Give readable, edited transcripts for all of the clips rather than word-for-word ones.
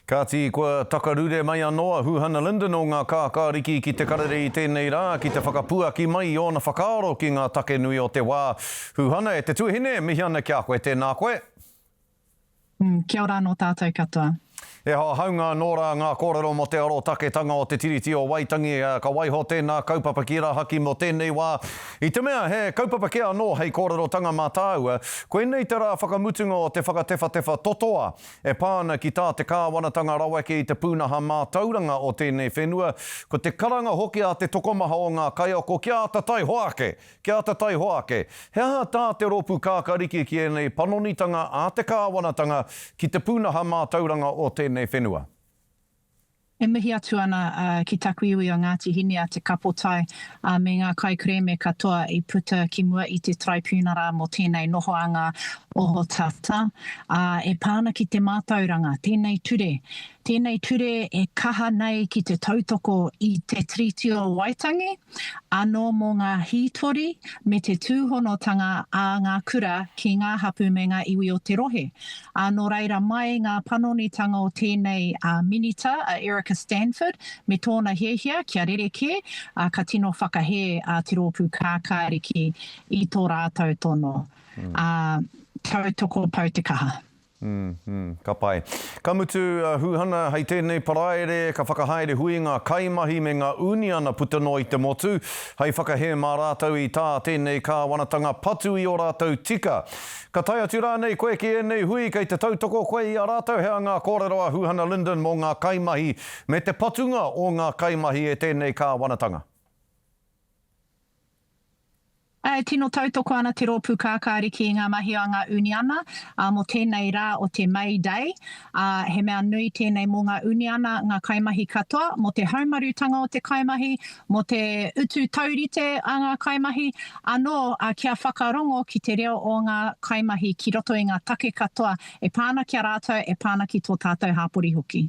Kāti, kua takarure mai anō a Huhana Lyndon o Ngā Kākāriki ki Te Karere i tēnei rā ki te whakapuaki mai i ōna whakaaro ki ngā take nui o te wā. Huhana, e te tuahine, e mihi ana ki a koe, tēnā koe. Kia ora anō tātou katoa. E hāhaunga anō rā ngā kōrero mō te arotaketanga o Te Tiriti o Waitangi, ka waiho tēnā kaupapa ki rahaki mō tēnei wā, i te mea he kaupapa kē anō hei kōrerotanga mā tāua, koinei te rā whakamutunga o te whakatewhatewha totoa e pā ana ki tā te kāwanatanga raweke i te pūnaha mātauranga o tēnei whenua, ko te karanga hoki a te tokomaha o ngā kaiako kia āta taihoa ake, kia āta taihoa ake. He aha tā te Rōpū Kākariki ki ēnei panonitanga a te kāwanatanga ki te pūnaha mātauranga o tēnei whenua? E mihi atu ana ki taku iwi o Ngāti Hine a Te Kapotai me ngā kaikerēme katoa i puta ki mua i te Taraipiunara mō tēnei nohoanga ohotata e pā ana ki te mātauranga, tēnei ture. Tēnei ture e kaha nei ki te tautoko i Te Tiriti o Waitangi, anō mō ngā hītori me te tūhonotanga a ngā kura ki ngā hapū me ngā iwi o te rohe. Ā, nō reira mai ngā panonitanga o tēnei Minita a Erica Stanford me tōna hiahia kia rerekē, ā, ka tino whakahē a Te Rōpū Kākāriki i tō rātou tono. Ā, tautoko pau te kaha. Mm, ka pai. Ka mutu, a Huhana, hei tēnei Paraire, ka whakahaere hui ngā kaimahi me ngā uniana puta noa i te motu, hei whakahē mā rātou i tā tēnei kāwanatanga patu i ō rātou tika. Ka tae atu rānei koe ki ēnei hui kei te tautoko koe i a rātou? He aha ngā kōrero a Huhana Lyndon mō ngā kaimahi me te patunga o ngā kaimahi e tēnei kāwanatanga? E tino tautoko ana Te Rōpū Kākāriki i ngā mahi a ngā uniana mō tēnei rā o te May Day. He mea nui tēnei mō ngā uniana, ngā kaimahi katoa, mō te haumarutanga o te kaimahi, mō te utu taurite a ngā kaimahi, anō kia whakarongo ki te reo o ngā kaimahi ki roto i ngā take katoa e pā ana ki a rātou, e pā ana ki tō tātou hāpori hoki.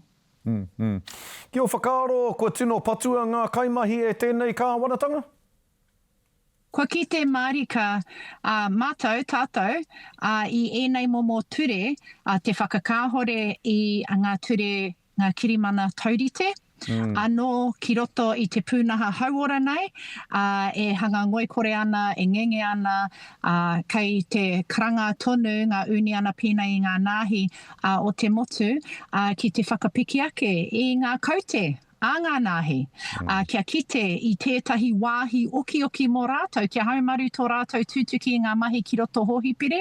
Ki ō whakaaro, kua tino patua ngā kaimahi e tēnei kāwanatanga? Kua kite mārika ā mātou, tātou, ā, i ēnei momo ture, ā, te whakakāhore i ngā ture, ngā kirimana taurite, anō ki roto i te pūnaha hauora nei, ā, e hanga ngoikore ana, e ngenge ana, ā, kei te karanga tonu ngā uniana pēnei i ngā nāhi, ā, o te motu, ā, ki te whakapiki ake i ngā kaute. A ngā nāhi, ā, kia kite i tētahi wāhi okioki mō rātou, kia haumaru tō rātou tutuki i ngā mahi ki roto hōhipere,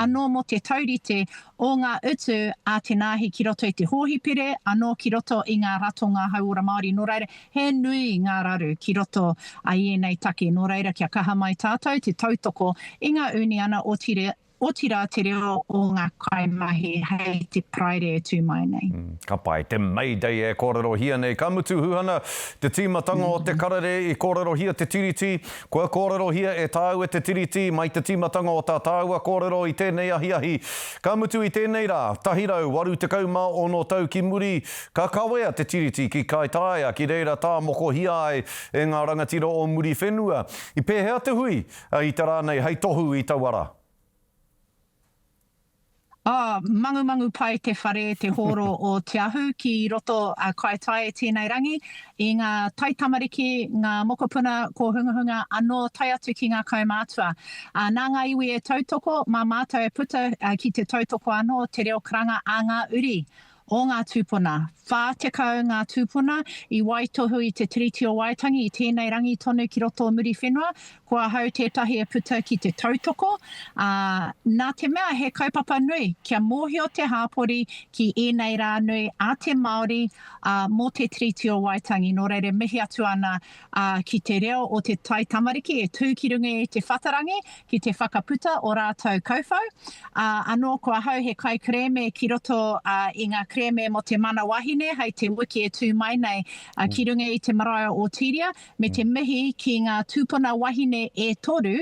anō mō te taurite o ngā utu a te nāhi ki roto i te hōhipere, anō ki roto i ngā ratonga hauora Māori. Nō reira, he nui ngā raru ki roto i ēnei take, nō reira kia kaha mai tātou te tautoko i ngā uniana, otirā, Otirā te reo o ngā kaimahi hei te Paraire e tū mai nei. Ka pai te May Day e kōrerohia nei. Ka mutu Huhana, te tīmatanga o te karere i kōrerohia te Tiriti, kua kōrerohia e tāua te Tiriti mai te tīmatanga o tā tāua kōrero i tēnei ahiahi. Ka mutu i tēnei rā, 186 tau ki muri, ka kawea te Tiriti ki Kaitaia, ki reira tāmokohia ai e ngā rangatira o Muriwhenua. I pēhea te hui? I te rā nei hei tohu i taua rā. Oh, mangumangu pai te whare, te hōro o Te Ahu ki roto a Kaitaia i tēnei rangi, i ngā taitamariki, ngā mokopuna kōhungahunga anō tae atu ki ngā kaumātua. Nā ngā iwi e tautoko, mā mātou e puta ki te tautoko anō te reo karanga a ngā uri o ngā tūpuna. 40 ngā tūpuna i waitohu i te Tiriti o Waitangi i tēnei rangi tonu ki roto o Muriwhenua, ko ahau tētahi e puta ki te tautoko, ā, nā te mea he kaupapa nui kia mōhio te hāpori ki ēnei rā nui a te Māori, ā, mō te Tiriti o Waitangi. Nō reira e mihi atu ana, ā, ki te reo o te taitamariki e tū ki runga i te whatarangi ki te whakaputa o rātou kauwhau, ā, anō ko ahau he kaikerēme ki roto i ngā kerēme mō te mana wahine hei te wiki e tū mai nei ki runga i te marae o Ōtīria, me te mihi ki ngā tūpuna wahine e toru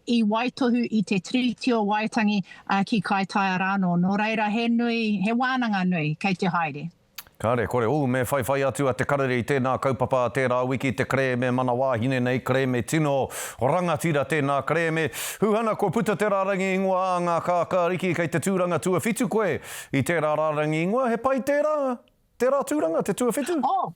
i waitohu i te Tiriti o Waitangi ki Kaitaia rānō. Nō reira he nui, he wānanga nui kei te haere. Kāre, kore, ū, me whaiwhai atu a Te Karere i tēnā kaupapa a tērā wiki, te kerēme mana wāhine nei, kerēme tino rangatira tēnā kerēme. Huhana, kua puta te rārangi ingoa a ngā kākāriki kei te tūranga tuawhitu koe i tērā rārangi ingoa, he pai tērā? Tērā tūranga, te tuawhitu? Oh,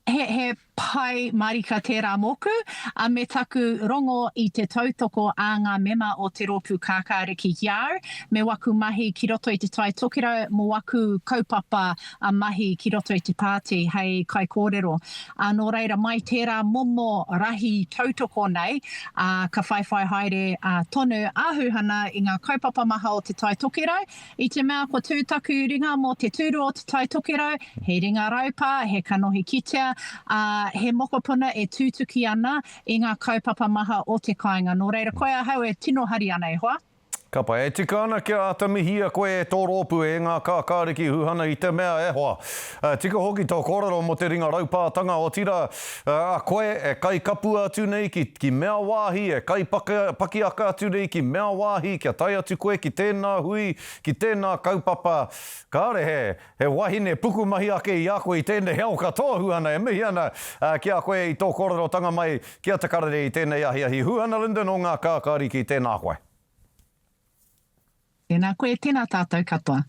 he, he pai marika tērā mōku, ā, me taku rongo i te tautoko a ngā mema o te Rōpū Kākāriki ki a au, me waku mahi ki roto i Te Tai Tokerau mō waku kaupapa mahi ki roto i te pāti hei kaikōrero. Ā, nō reira, mai tērā momo rahi tautoko nei, ā, ka whaiwhai haere tonu a Huhana i ngā kaupapa maha o Te Tai Tokerau, I te mea kua tū taku ringa mō te tūru o Te Tai Tokerau, he ringa raupā, he kanohi kitea, ā, he mokopuna e tūtuki ana i ngā kaupapa maha o te kāinga. Nō reira, koe ahau e tino hari ana e hoa. Ka pai. E tika ana kia āta mihia koe e tō rōpū, e ngā kākāriki huhana i te mea, e hoa. Tika hoki tō kōrero mō te ringa raupātanga, otirā, a koe e kai kapua atu nei ki, ki mea wāhi, e kai pakiaka atu nei ki mea wāhi, kia tae atu koe ki tēnā hui, ki tēnā kaupapa, kāre he, he wahine pukumahi ake i a koe i tēnei ao katoa, Huhana, e mihi ana ki a koe i tō kōrerotanga mai ki a Te Karere i tēnei ahiahi. Huhana Lyndon o Ngā Kākāriki, tēnā koe. Tēnā koe, tēnā tātou katoa.